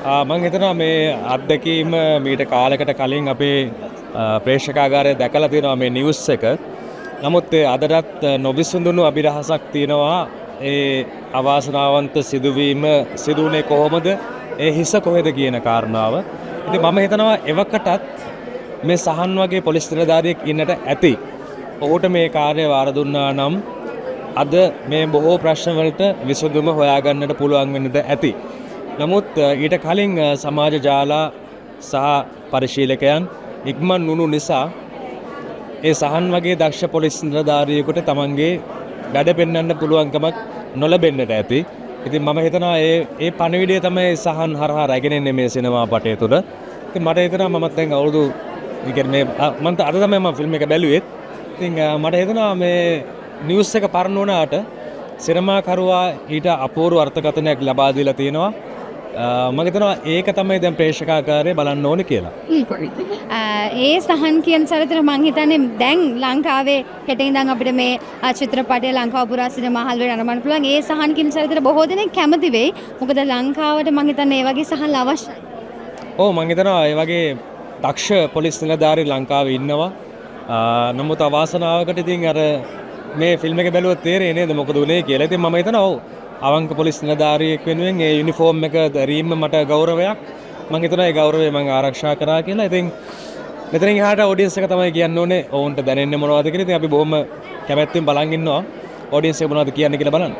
මං හිතනවා මේ අත්දැකීම මීට කාලයකට කලින් අපේ ප්‍රේක්ෂකාගාරය දැකලා තියෙනවා මේ නිවුස් එක. නමුත් ඒ අදටත් නොවිසඳුණු අභිරහසක් තියෙනවා ඒ අවාසනාවන්ත සිදුවීම සිදු වුණේ කොහොමද, ඒ හිස කොහෙද කියන කාරණාව. ඉතින් මම හිතනවා එවකටත් මේ සහන් වගේ පොලිස් නිලධාරියෙක් ඉන්නට ඇති. ඔහුට මේ කාර්යය වාර දුන්නා නම් අද මේ බොහෝ ප්‍රශ්න වලට විසඳුම හොයාගන්නට පුළුවන් වෙන්නට ඇති. නමුත් ඊට කලින් සමාජ ජාලා සහ පරිශීලකයන් ඉක්මන් වුණු නිසා ඒ සහන් වගේ දක්ෂ පොලිස් නිලධාරියෙකුට තමන්ගේ වැඩ පෙන්වන්න පුළුවන්කමක් නොලැබෙන්නට ඇති. ඉතින් මම හිතනවා ඒ පණිවිඩය තමයි සහන් හරහා රැගෙන එන්නේ මේ සිනමා පටය තුළ. ඉතින් මට හිතෙනවා මමත් දැන් අවුරුදු, ඒ කියන්නේ මේ මම අද තමයි මම ෆිල්ම් එක බැලුවෙත්. ඉතින් මට හිතෙනවා මේ නිවුස් එක පරණ වුණාට සිනමාකරුවා ඊට අපූර්ව අර්ථකථනයක් ලබා දීලා තියෙනවා. මම හිතනවා ඒක තමයි දැන් ප්‍රේක්ෂකාගාරය බලන්න ඕනේ කියලා. ඒ සහන් කියන චරිතය මං හිතන්නේ දැන් ලංකාවේ හෙට ඉඳන් අපිට මේ චිත්‍රපටය ලංකාව පුරා සිනමා හල් වල නරඹන්න පුළුවන්. ඒ සහන් කියන චරිතයට බොහෝ දෙනෙක් කැමති වෙයි. මොකද ලංකාවට මං හිතන්නේ ඒ වගේ සහන් අවශ්‍යයි. ඔව්, මං හිතනවා ඒ වගේ දක්ෂ පොලිස් නිලධාරීන් ලංකාවේ ඉන්නවා. නමුත් අවාසනාවකට ඉතින් අර මේ ෆිල්ම් එක බැලුවොත් තේරෙන්නේ නේද මොකද වුනේ කියලා. ඉතින් මම හිතනවා ඔව්, අවංක පොලිස් නිලධාරියෙක් වෙනුවෙන් ඒ යුනිෆෝම් එක දැරීම මට ගෞරවයක්. මං හිතනවා ඒ ගෞරවය මං ආරක්ෂා කරා කියලා. ඉතින් මෙතනින් එහාට ඔඩියන්ස් එක තමයි කියන්න ඕනේ ඔවුන්ට දැනෙන්නේ මොනවද කියලා. ඉතින් අපි බොහොම කැමැත්තෙන් බලන් ඉන්නවා ඔඩියන්ස් එක මොනවද කියන්නේ කියලා බලන්න.